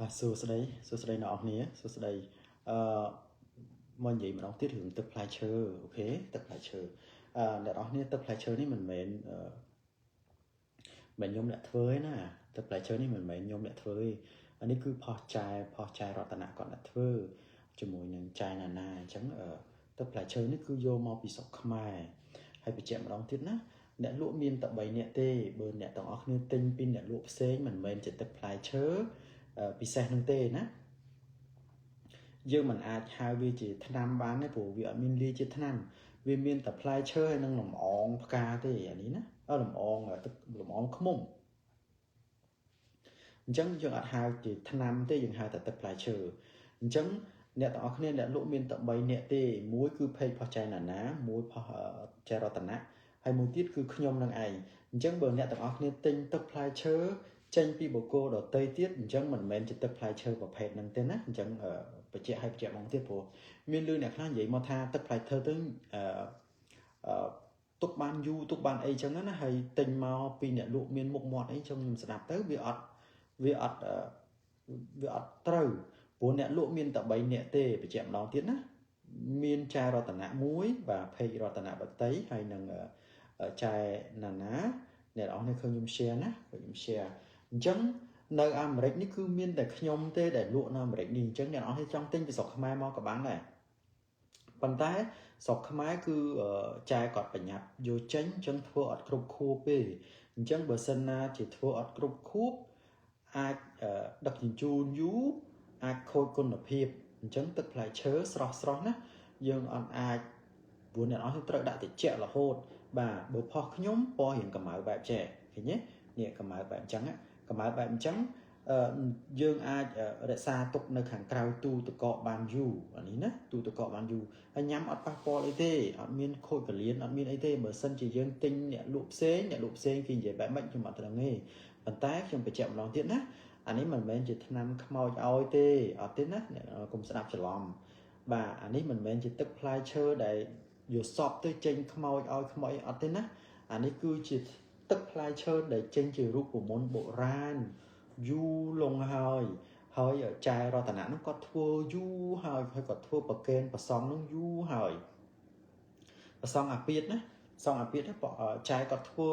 បាទសួស្តីសួស្តីអ្នកនរគ្នាសួស្តីអឺមកនិយាយម្ដងទៀតរឿងទឹកផ្លែឈើOK ទឹកផ្លែឈើអ្នកនរគ្នាទឹកផ្លែឈើនេះមិនមែនអឺមិនខ្ញុំអ្នកធ្វើទេណាទឹកផ្លែឈើនេះមិនមែនខ្ញុំអ្នកធ្វើទេអានេះគឺផុសចែផុសចែរតនៈគាត់អ្នកធ្វើជាមួយនឹងចែណាណាអញ្ចឹងទឹកផ្លែឈើនេះគឺយកមកពីស្រុកខ្មែរហើយបញ្ជាក់ម្ដងទៀតណាអ្នកលក់មានតែ3នាក់ទេបើអ្នកទាំងអស់គ្នាទិញពីអ្នកលក់ផ្សេងមិនមែនជាទឹកផ្លែឈើពិសេសនឹងទេណាយើងមិនអាចហៅវាជាថ្នាំបានទេព្រោះវាអត់មានលាយជាថ្នាំវាមានតែផ្លែឈើហើយនិងលំអងផ្កាទេអានេះណាលំអងទឹកលំអងឃ្មុំអញ្ចឹងយើងអត់ហៅជាថ្នាំទេយើងហៅតែទឹកផ្លែឈើអញ្ចឹងអ្នកទាំងអស់គ្នាអ្នកលក់មានតែ3នាក់ទេមួយគឺ page ផុសចែណាណាមួយផុសចែរតនៈហើយមួយទៀតគឺខ្ញុំនឹងឯងអញ្ចឹងបើអ្នកទាំងអស់គ្នាទិញទឹកផ្លែឈើចេញពីបុគ្គលដទៃទៀតអញ្ចឹងមិនមែនជាទឹកផ្លែឈើប្រភេទហ្នឹងទេណាអញ្ចឹងបញ្ជាក់ឲ្យបញ្ជាក់មកទៀតព្រោះមានលឺអ្នកខ្លះនិយាយមកថាទឹកផ្លែឈើទៅអឺទុកបានយូរទុកបានអីចឹងណាហើយទិញមកពីអ្នកលក់មានមុខមាត់អីចឹងខ្ញុំស្ដាប់ទៅវាអត់វាអត់វាអត់ត្រូវព្រោះអ្នកលក់មានតែ3នាក់ទេបញ្ជាក់ម្ដងទៀតណាមានចែរតនៈមួយបាទ page រតនៈបតីហើយនឹងចែណាណាអ្នកនរនេះឃើញខ្ញុំ share ណាឃើញខ្ញុំ share អញ្ចឹងនៅអាមេរិកនេះគឺមានតែខ្ញុំទេដែលលក់នៅអាមេរិកនេះអញ្ចឹងអ្នកនរចង់ទិញពីស្រុកខ្មែរមកក៏បានដែរប៉ុន្តែស្រុកខ្មែរគឺចែគាត់ប្រញាប់យកចេញអញ្ចឹងធ្វើអត់គ្រប់ខួបទេអញ្ចឹងបើសិនណាជាធ្វើអត់គ្រប់ខួបអាចដឹកជញ្ជូនយូរអាចខូចគុណភាពអញ្ចឹងទឹកផ្លែឈើស្រស់ស្រស់ណាយើងអត់អាចព្រោះអ្នកនរត្រូវដាក់តិចរហូតបាទបើផុសខ្ញុំពណ៌រៀងកម្ៅបែបចេះឃើញទេនេះកម្ៅបែបអញ្ចឹងកម្ៅបែបអញ្ចឹងយើងអាចរក្សាទុកនៅខាងក្រៅទូទឹកកកបានយូរអានេះណាទូទឹកកកបានយូរហើយញ៉ាំអត់ប៉ះពាល់អីទេអត់មានខូចកលៀនអត់មានអីទេបើសិនជាយើងទិញអ្នកលក់ផ្សេងអ្នកលក់ផ្សេងគេនិយាយបែបម៉េចខ្ញុំអត់ដឹងទេប៉ុន្តែខ្ញុំបញ្ជាក់ម្ដងទៀតណាអានេះមិនមែនជាថ្នាំខ្មោចឲ្យទេអត់ទេណាអ្នកកុំស្ដាប់ច្រឡំបាទអានេះមិនមែនជាទឹកផ្លែឈើដែលយកសពទៅចេញខ្មោចឲ្យខ្មោចអត់ទេណាអានេះគឺជាទឹកផ្លែឈើដែលចេញជារូបមន្តបុរាណយូរលងហើយហើយចែរតនៈនោះគាត់ធ្វើយូរហើយហើយគាត់ធ្វើប្រកេនប្រសងនោះយូរហើយប្រសងអាពាតណាសងអាពាតចែគាត់ធ្វើ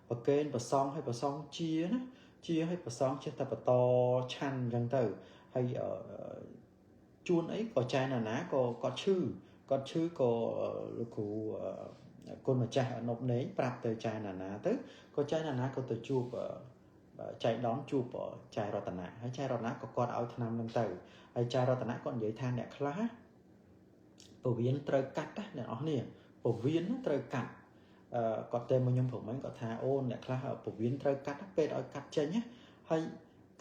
ប្រកេនប្រសងហើយប្រសងជាណាជាឲ្យប្រសងចេះតែបន្តឆាន់អញ្ចឹងទៅហើយជួនអីក៏ចែណាណាក៏គាត់ឈឺគាត់ឈឺក៏លោកគ្រូគុណម្ចាស់អនុបនេងប្រាប់ទៅចែណាណាទៅក៏ចែណាណាក៏ទៅជួបចែកដងជួបចែរតនៈហើយចែរតនៈក៏គាត់ឲ្យថ្នាំនឹងទៅហើយចែរតនៈគាត់និយាយថាអ្នកខ្លះពវៀនត្រូវកាត់ណាអ្នកនរគ្នាពវៀនត្រូវកាត់អឺគាត់ទេមកខ្ញុំព្រមហ្នឹងគាត់ថាអូអ្នកខ្លះពវៀនត្រូវកាត់ពេទ្យឲ្យកាត់ចេញណាហើយ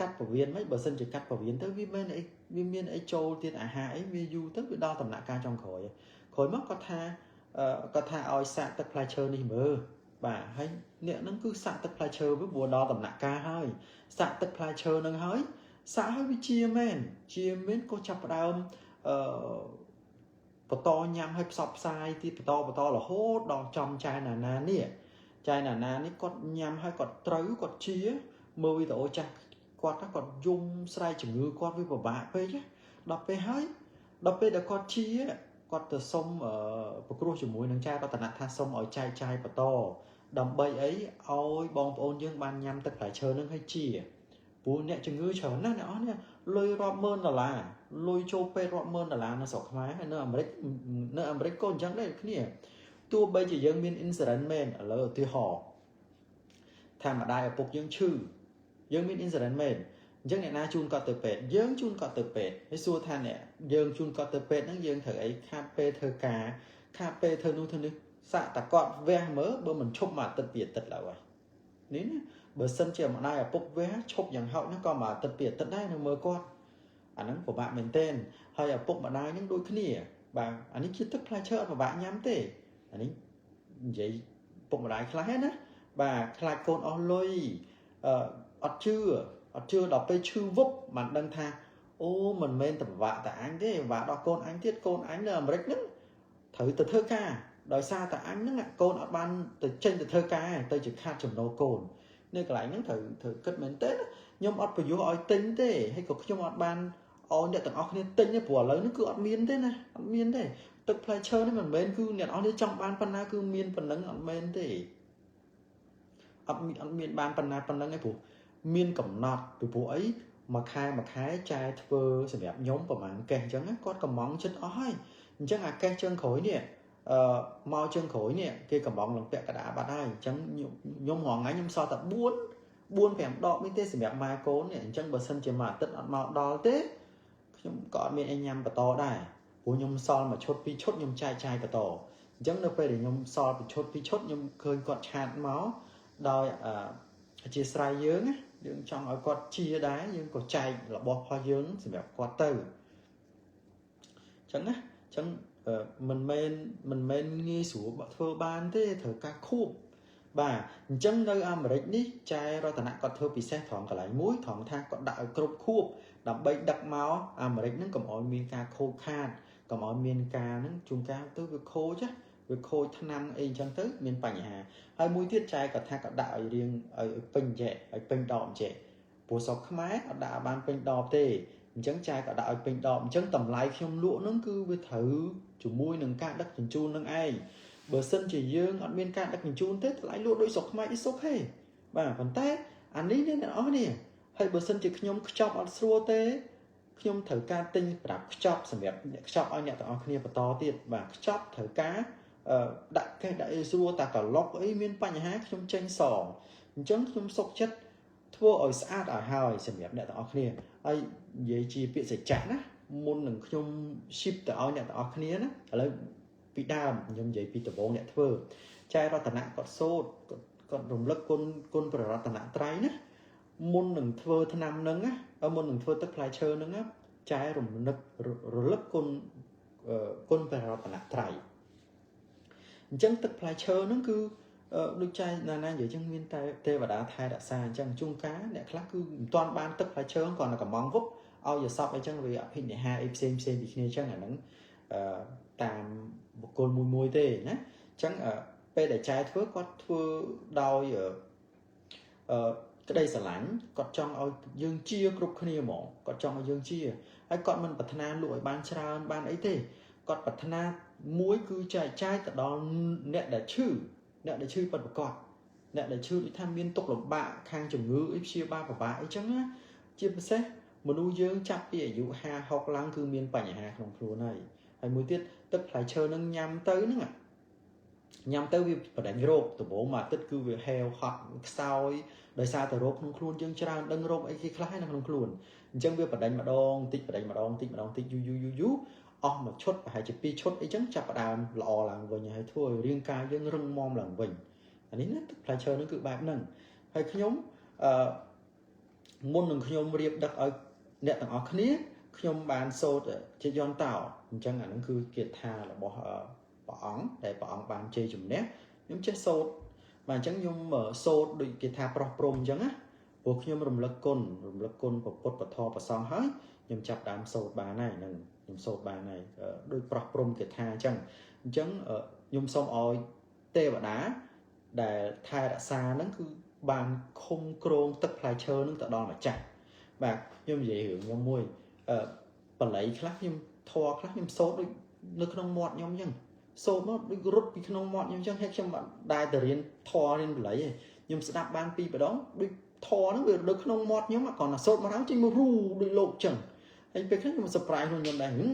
កាត់ពវៀនមិនបើសិនជាកាត់ពវៀនទៅវាមានអីវាមានអីចូលទៀតអាហារអីវាយូរទៅវាដល់ដំណាក់កាលចុងក្រោយក្រោយមកគាត់ថាគាត់ថាឲ្យសាកទឹកផ្លែឈើនេះមើលបាទហើយអ្នកហ្នឹងគឺសាក់ទឹកផ្លែឈើវាព្រោះដល់ដំណាក់កាលហើយសាក់ទឹកផ្លែឈើហ្នឹងហើយសាក់ហើយវាជាមែនជាមែនក៏ចាប់ផ្ដើមអឺបន្តញ៉ាំឲ្យផ្សព្វផ្សាយទៀតបន្តបន្តរហូតដល់ចំចែណាណានេះចែណាណានេះគាត់ញ៉ាំហើយគាត់ត្រូវគាត់ជាមើលវីដេអូចាស់គាត់គាត់យំស្រែកជំងឺគាត់វាពិបាកពេកដល់ពេលហើយដល់ពេលដែលគាត់ជាគាត់ទៅសុំប្រគ្រោះជាមួយនឹងចែរតនៈថាសុំឲ្យចែកចាយបន្តដើម្បីអីឲ្យបងប្អូនយើងបានញ៉ាំទឹកផ្លែឈើនឹងឲ្យជាព្រោះអ្នកជំងឺច្រើនណាស់អ្នកអស់នេះលុយរាប់ម៉ឺនដុល្លារលុយចូលពេទ្យរាប់ម៉ឺនដុល្លារនៅស្រុកខ្មែរហើយនៅអាមេរិកនៅអាមេរិកក៏អញ្ចឹងដែរគ្នាទោះបីជាយើងមាន insurance មែនឥឡូវឧទាហរណ៍ថាម្ដាយឪពុកយើងឈឺយើងមាន insurance មែនអញ្ចឹងអ្នកណាជូនគាត់ទៅពេទ្យយើងជូនគាត់ទៅពេទ្យហើយសួរថាអ្នកយើងជូនគាត់ទៅពេទ្យហ្នឹងយើងត្រូវអីខាតពេលធ្វើការខាតពេលធ្វើនោះធ្វើនេះសាក់តែគាត់វះមើលបើមិនឈប់មួយអាទិត្យពីរអាទិត្យឡើយហើយនេះណាបើសិនជាម្ដាយឪពុកវះឈប់យ៉ាងហោចណាស់ក៏មួយអាទិត្យពីរអាទិត្យដែរនៅមើលគាត់អាហ្នឹងពិបាកមែនទែនហើយឪពុកម្ដាយហ្នឹងដូចគ្នាបាទអានេះជាទឹកផ្លែឈើអត់ពិបាកញ៉ាំទេអានេះនិយាយពុកម្ដាយខ្លះណាបាទខ្លាចកូនអស់លុយអឺអត់ជឿអត់ជឿដល់ពេលឈឺវឹបបានដឹងថាអូមិនមែនតែពិបាកតែអញទេពិបាកដល់កូនអញទៀតកូនអញនៅអាមេរិកហ្នឹងត្រូវទៅធ្វើការដោយសារតែអញហ្នឹងកូនអត់បានទៅចេញទៅធ្វើការទៅជាខាតចំណូលកូន នៅកន្លែងហ្នឹងត្រូវគិតមែនទេខ្ញុំអត់ប្រយោជន៍ឲ្យទិញទេហើយក៏ខ្ញុំអត់បានឲ្យអ្នកទាំងអស់គ្នាទិញទេព្រោះឥឡូវនេះគឺអត់មានទេណាអត់មានទេទឹកផ្លែឈើនេះមិនមែនគឺអ្នកនរគ្នាចង់បានប៉ុណ្ណាគឺមានប៉ុណ្ណឹងអត់មែនទេអត់មានបានប៉ុណ្ណាប៉ុណ្ណឹងឯងព្រោះមានកំណត់ពីព្រោះអីមួយខែមួយខែចែធ្វើសម្រាប់ខ្ញុំប្រហែលកេះអញ្ចឹងគាត់កំងចិត្តអស់ហើយអញ្ចឹងអាកេះជើងក្រោយនេះអឺមកជើងក្រោយនេះគេកំងឡើងពាក់កដាបាត់ហើយអញ្ចឹងខ្ញុំរងថ្ងៃខ្ញុំសល់តែ4 4 5ដកនេះទេសម្រាប់ម៉ែកូននេះអញ្ចឹងបើសិនជាមួយអាទិត្យអត់មកដល់ទេខ្ញុំក៏អត់មានអីញ៉ាំបន្តដែរព្រោះខ្ញុំសល់មួយឈុតពីរឈុតខ្ញុំចែកចាយបន្តអញ្ចឹងនៅពេលដែលខ្ញុំសល់ពីឈុតពីរឈុតខ្ញុំឃើញគាត់ឆាតមកដោយអធិស្ឋានយើងណាយើងចង់ឲ្យគាត់ជាដែរយើងក៏ចែករបស់របស់យើងសម្រាប់គាត់ទៅអញ្ចឹងណាអញ្ចឹងមិនមែនងាយស្រួលធ្វើបានទេត្រូវការខួបបាទអញ្ចឹងនៅអាមេរិកនេះចែរតនៈគាត់ធ្វើពិសេសត្រង់កន្លែងមួយត្រង់ថាគាត់ដាក់ឲ្យគ្រប់ខួបដើម្បីដឹកមកអាមេរិកហ្នឹងកុំឲ្យមានការខូចខាតកុំឲ្យមានការហ្នឹងជួនកាលទៅវាខូចណាវាខូចថ្នាំអីអញ្ចឹងទៅមានបញ្ហាហើយមួយទៀតចែគាត់ថាគាត់ដាក់ឲ្យរៀងឲ្យពេញចេះឲ្យពេញដបចេះព្រោះស្រុកខ្មែរអត់ដាក់ឲ្យបានពេញដបទេអញ្ចឹងចែក៏ដាក់ឲ្យពេញដបអញ្ចឹងតម្លៃខ្ញុំលក់ហ្នឹងគឺវាត្រូវជាមួយនឹងការដឹកជញ្ជូននឹងឯងបើសិនជាយើងអត់មានការដឹកជញ្ជូនទេតម្លៃលក់ដូចស្រុកខ្មែរអ៊ីសុកទេបាទប៉ុន្តែអានេះនេះអ្នកនរនេះហើយបើសិនជាខ្ញុំខ្ចប់អត់ស្រួលទេខ្ញុំត្រូវការទិញប្រាប់ខ្ចប់សម្រាប់ខ្ចប់ឲ្យអ្នកទាំងអស់គ្នាបន្តទៀតបាទខ្ចប់ត្រូវការដាក់កេះដាក់អីស្រួលតាកឡុកអីមានបញ្ហាខ្ញុំចេញសងអញ្ចឹងខ្ញុំសុកចិត្តធ្វើឲ្យស្អាតឲ្យហើយសម្រាប់អ្នកទាំងអស់គ្នាហើយនិយាយជាពាក្យសច្ចៈណាមុននឹងខ្ញុំ ship ទៅឲ្យអ្នកទាំងអស់គ្នាណាឥឡូវពីដើមខ្ញុំនិយាយពីដំបូងអ្នកធ្វើចែរតនៈគាត់សូត្រគាត់រំលឹកគុណគុណព្រះរតនត្រ័យណាមុននឹងធ្វើថ្នាំនឹងណាមុននឹងធ្វើទឹកផ្លែឈើនឹងណាចែរំលឹករលឹកគុណគុណព្រះរតនត្រ័យអញ្ចឹងទឹកផ្លែឈើហ្នឹងគឺដូចចែណាណានិយាយចឹងមានតែទេវតាថែរក្សាអញ្ចឹងជួនកាលអ្នកខ្លះគឺមិនទាន់បានទឹកផ្លែឈើគ្រាន់តែកំងវឹបឲ្យយសពអីចឹងវាអភិនិហាអីផ្សេងផ្សេងពីគ្នាចឹងអាហ្នឹងអឺតាមបុគ្គលមួយមួយទេណាអញ្ចឹងពេលដែលចែធ្វើគាត់ធ្វើដោយអឺក្តីស្រឡាញ់គាត់ចង់ឲ្យយើងជាគ្រប់គ្នាហ្មងគាត់ចង់ឲ្យយើងជាហើយគាត់មិនប្រាថ្នាលក់ឲ្យបានច្រើនបានអីទេគាត់ប្រាថ្នាមួយគឺចែកចាយទៅដល់អ្នកដែលឈឺអ្នកដែលឈឺពិតប្រាកដអ្នកដែលឈឺដូចថាមានទុក្ខលំបាកខាងជំងឺអីព្យាបាលពិបាកអីចឹងណាជាពិសេសមនុស្សយើងចាប់ពីអាយុ50 60ឡើងគឺមានបញ្ហាក្នុងខ្លួនហើយហើយមួយទៀតទឹកផ្លែឈើនឹងញ៉ាំទៅហ្នឹងញ៉ាំទៅវាបដិញរោគដំបូងមួយអាទិត្យគឺវាហេវហត់ខ្សោយដោយសារតែរោគក្នុងខ្លួនយើងច្រើនដឹងរោគអីគេខ្លះហើយនៅក្នុងខ្លួនអញ្ចឹងវាបដិញម្ដងតិចបដិញម្ដងតិចម្ដងតិចយូរយូរយូរយូរអស់មួយឈុតប្រហែលជា2ឈុតអីចឹងចាប់ផ្ដើមល្អឡើងវិញហើយធ្វើឲ្យរាងកាយយើងរឹងមាំឡើងវិញអានេះណាទឹកផ្លែឈើហ្នឹងគឺបែបហ្នឹងហើយខ្ញុំអឺមុននឹងខ្ញុំរៀបដឹកឲ្យអ្នកទាំងអស់គ្នាខ្ញុំបានសូត្រជាយន្តតោអញ្ចឹងអាហ្នឹងគឺគាថារបស់ព្រះអង្គដែលព្រះអង្គបានជ័យជំនះខ្ញុំចេះសូត្របាទអញ្ចឹងខ្ញុំសូត្រដូចគេថាប្រុសព្រំអញ្ចឹងណាព្រោះខ្ញុំរំលឹកគុណរំលឹកគុណពុទ្ធពធប្រសងហើយខ្ញុំចាប់ដើមសូត្របានហើយនឹងខ្ញុំសូត្របានហើយដូចប្រុសព្រំគេថាអញ្ចឹងអញ្ចឹងខ្ញុំសូមឲ្យទេវតាដែលថែរក្សាហ្នឹងគឺបានឃុំក្រងទឹកផ្លែឈើហ្នឹងទៅដល់ម្ចាស់បាទខ្ញុំនិយាយរឿងខ្ញុំមួយអឺបល័យខ្លះខ្ញុំធរខ្លះខ្ញុំសូត្រដូចនៅក្នុងមាត់ខ្ញុំអញ្ចឹងសូត្រមកដូចរត់ពីក្នុងមាត់ខ្ញុំអញ្ចឹងហើយខ្ញុំអត់ដែលទៅរៀនធររៀនបល័យទេខ្ញុំស្ដាប់បានពីរម្ដងដូចធរហ្នឹងវានៅក្នុងមាត់ខ្ញុំគ្រាន់តែសូត្រមកហើយចេញមករូដូចលោកអញ្ចឹងហើយពេលខ្លះខ្ញុំ surprise ខ្លួនខ្ញុំដែរអឺ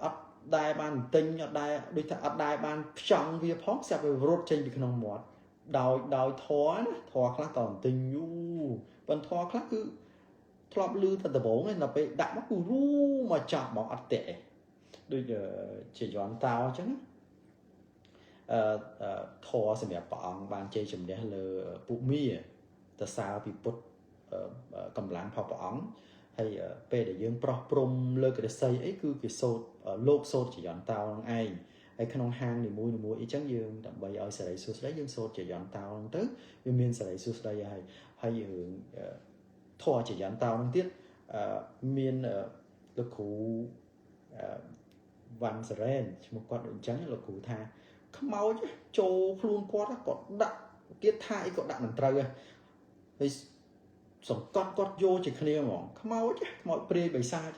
អត់ដែលបានទិញអត់ដែលដូចថាអត់ដែលបានផ្ចង់វាផងស្រាប់វារត់ចេញពីក្នុងមាត់ដោយធរណាធរខ្លះតទិញយូរប៉ុន្តែធរខ្លះគឺធ្លាប់ឮតែដំបូងឯងដល់ពេលដាក់មកគឺរូមកចាប់ហ្មងអត់តាក់ឯងដូចជាយន្តតោអញ្ចឹងអឺធរសម្រាប់ព្រះអង្គបានជ័យជំនះលើពួកមាទៅសើពីពុទ្ធកម្លាំងរបស់ព្រះអង្គហើយពេលដែលយើងប្រោះព្រំលើករិស័យអីគឺគេសូត្រលោកសូត្រជាយន្តតោនឹងឯងហើយក្នុងហាងនីមួយៗអីចឹងយើងដើម្បីឲ្យសេរីសួស្តីយើងសូត្រជាយន្តតោហ្នឹងទៅវាមានសេរីសួស្តីហើយហើយរឿងធរជាយន្តតោហ្នឹងទៀតមានលោកគ្រូវ៉ាន់សារ៉េនឈ្មោះគាត់ដូចអញ្ចឹងលោកគ្រូថាខ្មោចចូលខ្លួនគាត់គាត់ដាក់ គេថាអីក៏ដាក់មិនត្រូវដែរហើយសង្កត់គាត់យកជាគ្នាហ្មងខ្មោចខ្មោចព្រាយបិសាច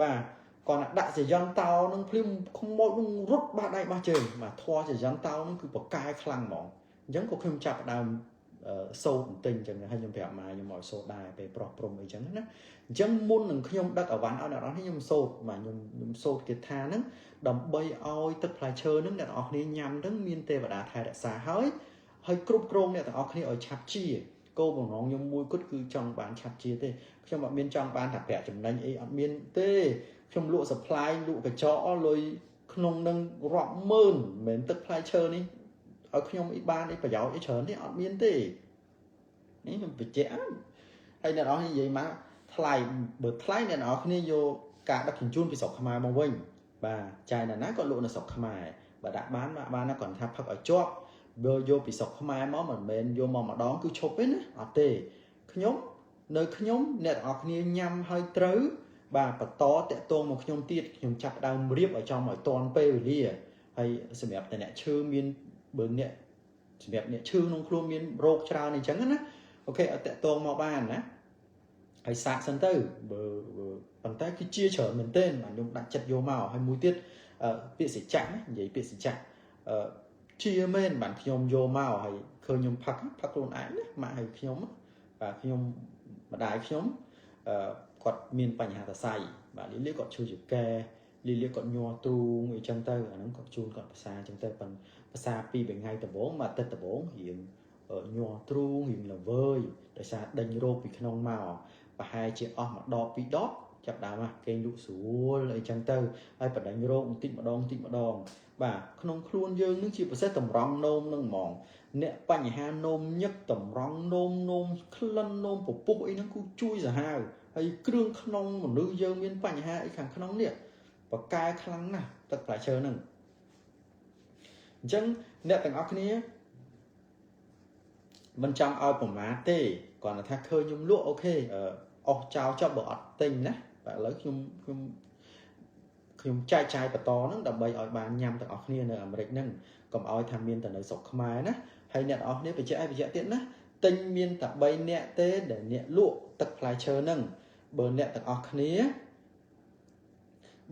បាទគាត់ដាក់សយន្តោនឹងភ្លាមខ្មោចនឹងរត់បាត់ដៃបាត់ជើងបាទធွာសយន្តោនឹងគឺប្រកែខ្លាំងហ្មងអញ្ចឹងក៏ខ្ញុំចាប់ដើមសូត្របន្តិចអញ្ចឹងហើយខ្ញុំប្រាប់ម៉ែខ្ញុំឲ្យសូត្រដែរពេលប្រុសព្រំអីចឹងណាអញ្ចឹងមុននឹងខ្ញុំដឹកអវ៉ាន់ឲ្យអ្នកនរនេះខ្ញុំសូត្របាទខ្ញុំសូត្រគាថាហ្នឹងដើម្បីឲ្យទឹកផ្លែឈើហ្នឹងអ្នកនរគ្នាញ៉ាំហ្នឹងមានទេវតាថែរក្សាហើយហើយគ្រប់គ្រងអ្នកទាំងអស់គ្នាឲ្យឆាប់ជាគោលបំណងខ្ញុំមួយគត់គឺចង់បានឆាប់ជាទេខ្ញុំអត់មានចង់បានថាប្រាក់ចំណេញអីអត់មានទេខ្ញុំលក់ supply លក់កញ្ចក់លុយក្នុងនឹងរាប់ម៉ឺនមិនមែនទឹកផ្លែឈើនេះឲ្យខ្ញុំអីបានអីប្រយោជន៍អីច្រើនទេអត់មានទេនេះខ្ញុំបញ្ជាក់ហើយអ្នកនរនិយាយមកថ្លៃបើថ្លៃអ្នកនរគ្នាយកការដឹកជញ្ជូនពីស្រុកខ្មែរមកវិញបាទចាយណាណាក៏លក់នៅស្រុកខ្មែរបើដាក់បានបានណាគាត់ថាផឹកឲ្យជាប់បើយកពីស្រុកខ្មែរមកមិនមែនយកមកម្ដងគឺឈប់ទេណាអត់ទេខ្ញុំនៅខ្ញុំអ្នកទាំងអស់គ្នាញ៉ាំហើយត្រូវបាទបន្តតាក់ទងមកខ្ញុំទៀតខ្ញុំចាប់ដើមរៀបឲ្យចំឲ្យតាន់ពេលវេលាហើយសម្រាប់តែអ្នកឈឺមានបើអ្នកសម្រាប់អ្នកឈឺក្នុងខ្លួនមានរោគច្រើនអញ្ចឹងណាអូខេឲ្យតាក់ទងមកបានណាហើយសាកសិនទៅបើប៉ុន្តែគឺជាច្រើនមែនទែនបាទខ្ញុំដាក់ចិត្តយកមកហើយមួយទៀតពាក្យសច្ចៈណានិយាយពាក្យសច្ចៈជាមែនបាទខ្ញុំយកមកហើយឃើញខ្ញុំផឹកផឹកខ្លួនឯងណាម៉ាក់ហើយខ្ញុំបាទខ្ញុំម្ដាយខ្ញុំគាត់មានបញ្ហាសរសៃបាទលីលីគាត់ឈឺចកែលីលីគាត់ញ័រទ្រូងអីចឹងទៅអាហ្នឹងគាត់ជូនគាត់ភាសាចឹងទៅប៉ុន្តែភាសាពីរថ្ងៃដំបូងមួយអាទិត្យដំបូងរៀងញ័រទ្រូងរៀងល្វើយដោយសារដេញរោគពីក្នុងមកប្រហែលជាអស់មួយដបពីរដបចាប់ដើមមកគេងលក់ស្រួលអីចឹងទៅហើយបដិញរោគបន្តិចម្ដងបន្តិចម្ដងបាទក្នុងខ្លួនយើងនឹងជាពិសេសតម្រង់នោមនឹងហ្មងអ្នកបញ្ហានោមញឹកតម្រង់នោមនោមក្លិននោមពពុះអីហ្នឹងគឺជួយសាហាវហើយគ្រឿងក្នុងមនុស្សយើងមានបញ្ហាអីខាងក្នុងនេះបកែខ្លាំងណាស់ទឹកផ្លែឈើហ្នឹងអញ្ចឹងអ្នកទាំងអស់គ្នាមិនចង់ឲ្យប្រមាថទេគ្រាន់តែថាឃើញខ្ញុំលក់អូខេអស់ចោលចប់បើអត់ទិញណាបាទឥឡូវខ្ញុំខ្ញុំខ្ញុំចែកចាយបន្តហ្នឹងដើម្បីឲ្យបានញ៉ាំទាំងអស់គ្នានៅអាមេរិកហ្នឹងកុំឲ្យថាមានតែនៅស្រុកខ្មែរណាហើយអ្នកទាំងអស់គ្នាបញ្ជាក់ឲ្យបញ្ជាក់ទៀតណាទិញមានតែ3នាក់ទេដែលអ្នកលក់ទឹកផ្លែឈើហ្នឹងបើអ្នកទាំងអស់គ្នា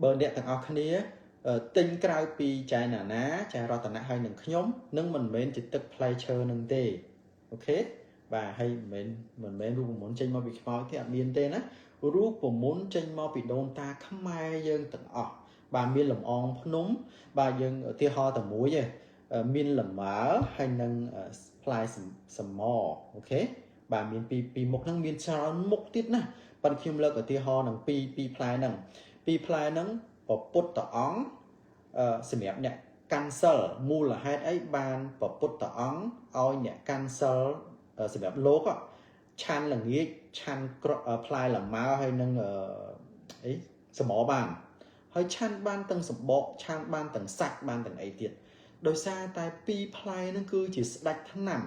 បើអ្នកទាំងអស់គ្នាទិញក្រៅពីចែណាណាចែរតនៈហើយនឹងខ្ញុំនឹងមិនមែនជាទឹកផ្លែឈើនឹងទេអូខេបាទហើយមិនមែនរូបមន្តចេញមកពីខ្មោចទេអត់មានទេណារូបមន្តចេញមកពីដូនតាខ្មែរយើងទាំងអស់បាទមានលំអងភ្នំបាទយើងឧទាហរណ៍តែមួយទេមានលម៉ើហើយនឹងផ្លែសមអូខេបាទមានពីរមុខហ្នឹងមានច្រើនមុខទៀតណាប៉ុន្តែខ្ញុំលើកឧទាហរណ៍នឹងពីរផ្លែហ្នឹងពីរផ្លែហ្នឹងពពុទ្ធអង្គសម្រាប់អ្នកកាន់សិលមូលហេតុអីបានពពុទ្ធអង្គឲ្យអ្នកកាន់សិលសម្រាប់លោកឆាន់ល្ងាចឆាន់ផ្លែលម៉ើហើយនឹងអីសមបានហើយឆាន់បានទាំងសម្បកឆាន់បានទាំងសាច់បានទាំងអីទៀតដោយសារតែពីរផ្លែហ្នឹងគឺជាស្ដាច់ថ្នាំ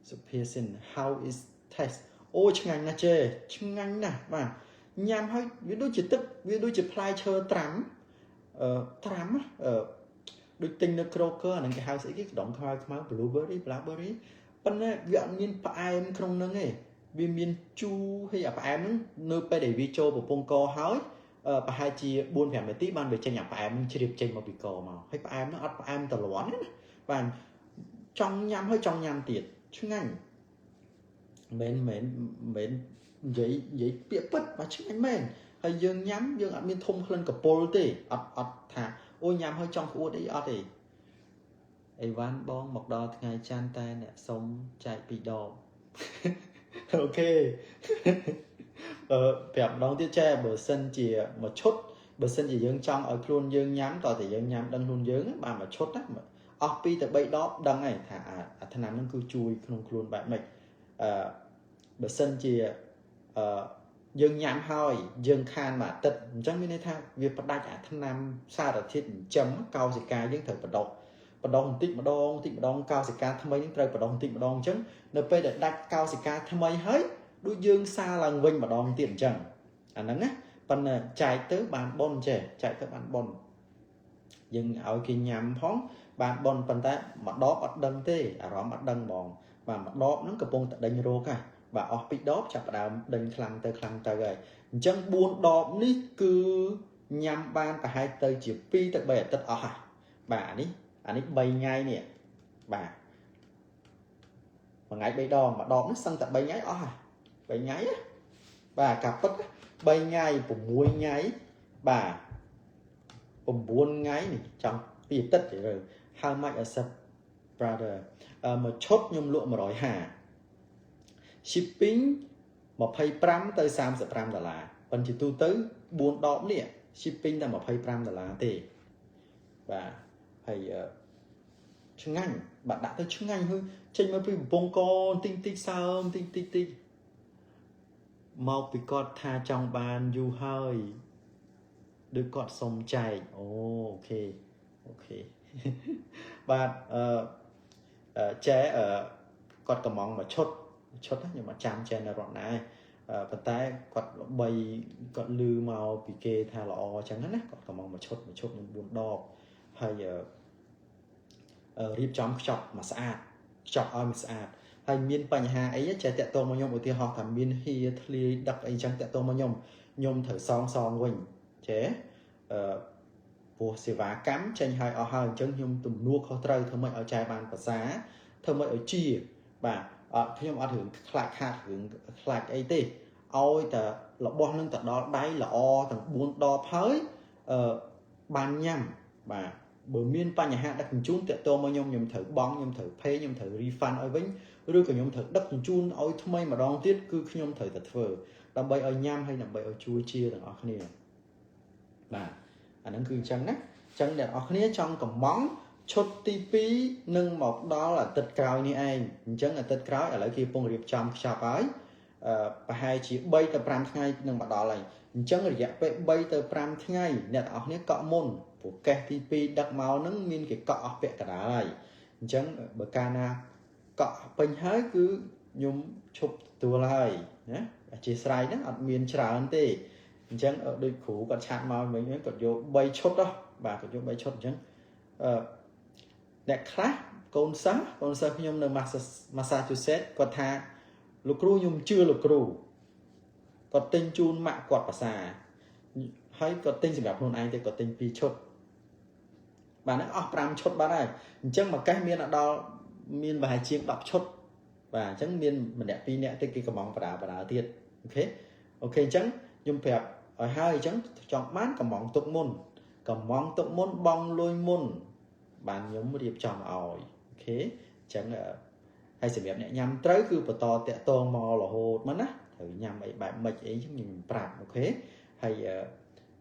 សុភាសិន how is taste អូឆ្ងាញ់ណាស់ចេឆ្ងាញ់ណាស់បាទញ៉ាំហើយវាដូចជាទឹកវាដូចជាផ្លែឈើត្រាំអឺត្រាំអឺដូចទិញនៅ Kroger អាហ្នឹងគេហៅស្អីគេក្ដុងខ្មៅខ្មៅ blueberry blackberry ប៉ុន្តែវាអត់មានផ្អែមក្នុងហ្នឹងទេវាមានជូរហើយអាផ្អែមហ្នឹងនៅពេលដែលវាចូលកំពង់កហើយប្រហែលជា4 5នាទីបានវាចេញអាផ្អែមហ្នឹងជ្រាបចេញមកពីកមកហើយផ្អែមហ្នឹងអត់ផ្អែមតលន់ទេណាបាទចង់ញ៉ាំហើយចង់ញ៉ាំទៀតឆ្ងាញ់មិនមែនមិននិយាយពាក្យពិតបាទឆ្ងាញ់មែនហើយយើងញ៉ាំយើងអត់មានធំក្លិនកពុលទេអត់អត់ថាអូញ៉ាំហើយចង់ក្អួតអីអត់ទេអីវ៉ាន់បងមកដល់ថ្ងៃច័ន្ទតែអ្នកសុំចែកពីរដបអូខេអឺប្រាប់ម្ដងទៀតចេះបើសិនជាមួយឈុតបើសិនជាយើងចង់ឲ្យខ្លួនយើងញ៉ាំតើតែយើងញ៉ាំដឹងខ្លួនយើងបានមួយឈុតណាអស់2ទៅ3ដបដឹងហើយថាអាថ្នាំហ្នឹងគឺជួយក្នុងខ្លួនបែបម៉េចអឺបើសិនជាអឺយើងញ៉ាំហើយយើងខានមួយអាទិត្យអញ្ចឹងមានន័យថាវាផ្ដាច់អាថ្នាំសារធាតុចិញ្ចឹមកោសិកាយើងត្រូវបដោះបដោះបន្តិចម្ដងបន្តិចម្ដងកោសិកាថ្មីនឹងត្រូវបដោះបន្តិចម្ដងអញ្ចឹងនៅពេលដែលដាច់កោសិកាថ្មីហើយដូចយើងសាឡើងវិញម្ដងទៀតអញ្ចឹងអាហ្នឹងណាប៉ុន្តែចែកទៅបានប៉ុនចេះចែកទៅបានប៉ុនយើងឲ្យគេញ៉ាំផង បានបនប៉ុន្តែមួយដបអត់ដឹងទេអារម្មណ៍អត់ដឹងហ្មងបាទមួយដបហ្នឹងកំពុងតែដេញរោគហ่ะបាទអស់ពីរដបចាប់ផ្ដើមដេញខ្លាំងទៅខ្លាំងទៅហើយអញ្ចឹង4ដបនេះគឺញ៉ាំបានប្រហែលទៅជា2ទៅ3អាទិត្យអស់ហ่ะបាទអានេះ3ថ្ងៃនេះបាទមួយថ្ងៃ3ដងមួយដបនេះសឹងតែ3ថ្ងៃអស់ហ่ะ3ថ្ងៃណាបាទការពិត3ថ្ងៃ6ថ្ងៃបាទ9ថ្ងៃនេះចង់2អាទិត្យទៅ How much accept, brother? មួយឈុតខ្ញុំលក់150 shipping 25ទៅ35ដុល្លារប៉ុន្តែជាទូទៅ4ដបនេះ shipping តែ25ដុល្លារទេបាទហើយឆ្ងាញ់បាទដាក់ទៅឆ្ងាញ់ហើយចេញមកពីកំពង់កតិចតិចសើមតិចតិចតិចមកពីគាត់ថាចង់បានយូរហើយដូចគាត់សុំចែកអូ okay okay បាទអឺចែគាត់កំងមួយឈុតឈុតខ្ញុំអត់ចាំចែនៅរត់ណាប៉ុន្តែគាត់ល្បីគាត់លឺមកពីគេថាល្អអញ្ចឹងណាគាត់កំងមួយឈុតមួយឈុតនឹង4ដបហើយរៀបចំខ្ចប់មកស្អាតខ្ចប់ឲ្យមកស្អាតហើយមានបញ្ហាអីចេះតាក់ទងមកខ្ញុំឧទាហរណ៍ថាមានហៀធ្លាយដឹកអីចឹងតាក់ទងមកខ្ញុំខ្ញុំត្រូវសងសងវិញចេះអឺព្រោះសេវាកម្មចេញឲ្យអស់ហើយអញ្ចឹងខ្ញុំទំនួលខុសត្រូវធ្វើម៉េចឲ្យចែបានភាសាធ្វើម៉េចឲ្យជាបាទអត់ខ្ញុំអត់រឿងខ្លាចខាតរឿងខ្លាចអីទេឲ្យតែរបស់នឹងទៅដល់ដៃល្អទាំង4ដបហើយអឺបានញ៉ាំបាទបើមានបញ្ហាដឹកជញ្ជូនតាក់ទងមកខ្ញុំខ្ញុំត្រូវបង់ខ្ញុំត្រូវ pay ខ្ញុំត្រូវ refund ឲ្យវិញឬក៏ខ្ញុំត្រូវដឹកជញ្ជូនឲ្យថ្មីម្ដងទៀតគឺខ្ញុំត្រូវតែធ្វើដើម្បីឲ្យញ៉ាំហើយដើម្បីឲ្យជួយជាទាំងអស់គ្នាបាទអាហ្នឹងគឺអញ្ចឹងណាអញ្ចឹងអ្នកនរគ្នាចង់កំងឈុតទី2នឹងមកដល់អាទិត្យក្រោយនេះឯងអញ្ចឹងអាទិត្យក្រោយឥឡូវគេកំពុងរៀបចំខ្ចប់ហើយអឺប្រហែលជា3ទៅ5ថ្ងៃនឹងមកដល់ហើយអញ្ចឹងរយៈពេល3ទៅ5ថ្ងៃអ្នកទាំងអស់គ្នាកក់មុនព្រោះកេះទី2ដឹកមកហ្នឹងមានគេកក់អស់ពាក់កណ្ដាលហើយអញ្ចឹងបើកាលណាកក់ពេញហើយគឺខ្ញុំឈប់ទទួលហើយណាអធិស្ឋានណាអត់មានច្រើនទេអញ្ចឹងដូចគ្រូគាត់ chat មកវិញគាត់យក3ឈុតហ៎បាទគាត់យក3ឈុតអញ្ចឹងអឺអ្នកខ្លះកូនសិស្សកូនសិស្សខ្ញុំនៅ Massachusetts គាត់ថាលោកគ្រូខ្ញុំជឿលោកគ្រូគាត់ទិញជូនម៉ាក់គាត់ភាសាហើយគាត់ទិញសម្រាប់ខ្លួនឯងទេគាត់ទិញ2ឈុតបាទហ្នឹងអស់5ឈុតបាត់ហើយអញ្ចឹងមួយកេះមានដល់មានប្រហែលជាង10ឈុតបាទអញ្ចឹងមានម្នាក់ពីរនាក់តិចគេកំងបដាបដាទៀត okay okay អញ្ចឹងខ្ញុំប្រាប់ឲ្យហើយអញ្ចឹងចង់បានកំងទុកមុនកំងទុកមុនបងលុយមុនបានខ្ញុំរៀបចំឲ្យ okay អញ្ចឹងហើយសម្រាប់អ្នកញ៉ាំត្រូវគឺបន្តតាក់តងមករហូតមកណាត្រូវញ៉ាំអីបែបម៉េចអីចឹងខ្ញុំប្រាប់ okay ហើយ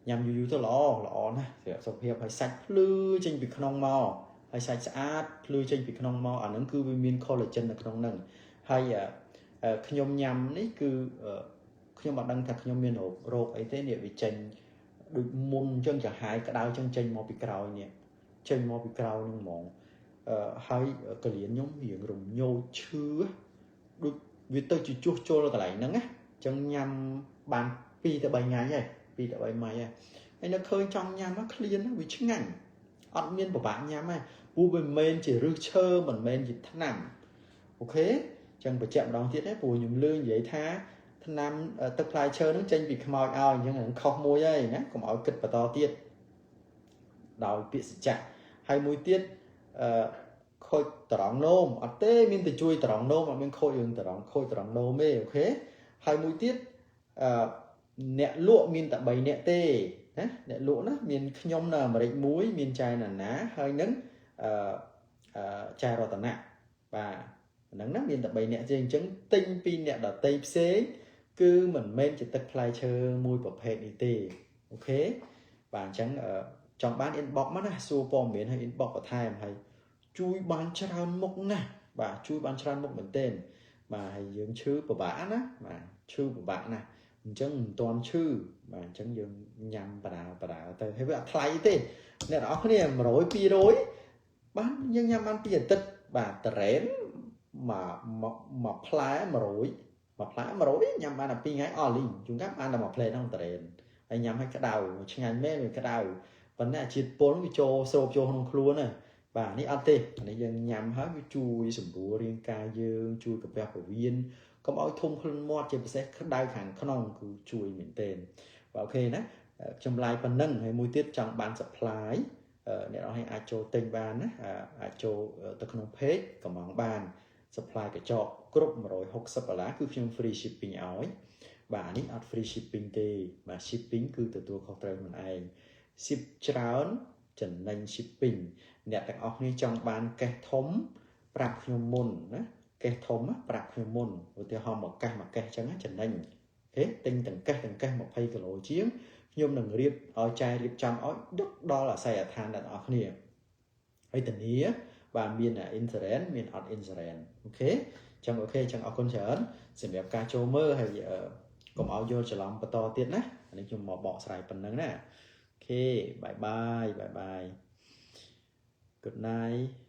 ញ៉ាំយូរយូរទៅល្អល្អណាស់សម្រាប់សុខភាពហើយសាច់ភ្លឺចេញពីក្នុងមកហើយសាច់ស្អាតភ្លឺចេញពីក្នុងមកអាហ្នឹងគឺវាមាន collagen នៅក្នុងហ្នឹងហើយខ្ញុំញ៉ាំនេះគឺខ្ញុំអត់ដឹងថាខ្ញុំមានរោគរោគអីទេនេះវាចេញដូចមុនអញ្ចឹងចំហាយក្តៅអញ្ចឹងចេញមកពីក្រោយនេះចេញមកពីក្រោយហ្នឹងហ្មងអឺហើយកលៀនខ្ញុំរៀងរំញោចឈឺដូចវាទៅជាជួសជុលកន្លែងហ្នឹងណាអញ្ចឹងញ៉ាំបាន2ទៅ3ថ្ងៃហើយ2ទៅ3ថ្ងៃហើយហើយនៅឃើញចង់ញ៉ាំឃ្លានវាឆ្ងាញ់អត់មានពិបាកញ៉ាំទេព្រោះវាមិនមែនជាឫសឈើមិនមែនជាថ្នាំ okay ចឹងបញ្ជាក់ម្ដងទៀតទេព្រោះខ្ញុំលឺនិយាយថាថ្នាំទឹកផ្លែឈើហ្នឹងចេញពីខ្មោចឲ្យអញ្ចឹងខុសមួយហើយណាកុំឲ្យគិតបន្តទៀតដោយពាក្យសច្ចៈហើយមួយទៀតអឺខូចត្រង់នោមអត់ទេមានតែជួយត្រង់នោមអត់មានខូចរឿងត្រង់ខូចត្រង់នោមទេ okay ហើយមួយទៀតអឺអ្នកលក់មានតែ3នាក់ទេណាអ្នកលក់ណាមានខ្ញុំនៅអាមេរិកមួយមានចែណាណាហើយនឹងអឺអឺចែរតនៈបាទហ្នឹងណាមានតែ3នាក់ទេអញ្ចឹងទិញពីអ្នកដតីផ្សេងគឺមិនមែនជាទឹកផ្លែឈើមួយប្រភេទនេះទេ okay បាទអញ្ចឹងចង់បាន inbox មកណាសួរព័ត៌មានហើយ inbox បន្ថែមហើយជួយបានច្រើនមុខណាស់បាទជួយបានច្រើនមុខមែនទែនបាទហើយយើងឈឺពិបាកណាបាទឈឺពិបាកណាស់អញ្ចឹងមិនទាន់ឈឺបាទអញ្ចឹងយើងញ៉ាំបដាបដាទៅហើយវាអត់ថ្លៃទេអ្នកនរគ្នា100 200បានយើងញ៉ាំបានពីអាទិត្យបាទតរ៉េនមួយមួយផ្លែ100មួយផ្លែ100ញ៉ាំបានតែ2ថ្ងៃអស់លីងជួនកាលបានតែមួយផ្លែហ្នឹងតរ៉េនហើយញ៉ាំឲ្យក្តៅឆ្ងាញ់មែនវាក្តៅប៉ុន្តែអាជាតិពុលវាចូលស្រូបចូលក្នុងខ្លួនណា បាទនេះអត់ទេអានេះយើងញ៉ាំហើយវាជួយសម្រួលរាងកាយយើងជួយកាពះពោះវៀនកុំឲ្យធំក្លិនមាត់ជាពិសេសក្តៅខាងក្នុងគឺជួយមែនទែនបាទ OK ណាខ្ញុំ live ប៉ុណ្ណឹងហើយមួយទៀតចង់បាន supply អ្នកនរអាចចូលទិញបានណាអាចចូលទៅក្នុង page កំងបាន supply កញ្ចក់គ្រប់160ដុល្លារគឺខ្ញុំ free shipping ឲ្យបាទនេះអត់ free shipping ទេបាទ shipping គឺទទួលខុសត្រូវខ្លួនឯង ship ច្រើនចំណេញ shipping អ្នកទាំងអស់គ្នាចង់បានកេះធំប្រាប់ខ្ញុំមុនណាកេះធំប្រាប់ខ្ញុំមុនឧទាហរណ៍មកកេះមកកេះអញ្ចឹងចំណេញ OK ទិញទាំងកេះទាំងកេះ20គីឡូជាងខ្ញុំនឹងរៀបឲ្យចែរៀបចំឲ្យដឹកដល់អាសយដ្ឋានអ្នកទាំងអស់គ្នាហើយធានាបាទមាន insurance មានអត់ insurance OK ចឹង OK ចឹងអរគុណច្រើនសម្រាប់ការចូលមើលហើយកុំឲ្យយល់ច្រឡំបន្តទៀតណាអានេះខ្ញុំមកបកស្រាយប៉ុណ្ណឹងណាOK bye bye bye bye, good night.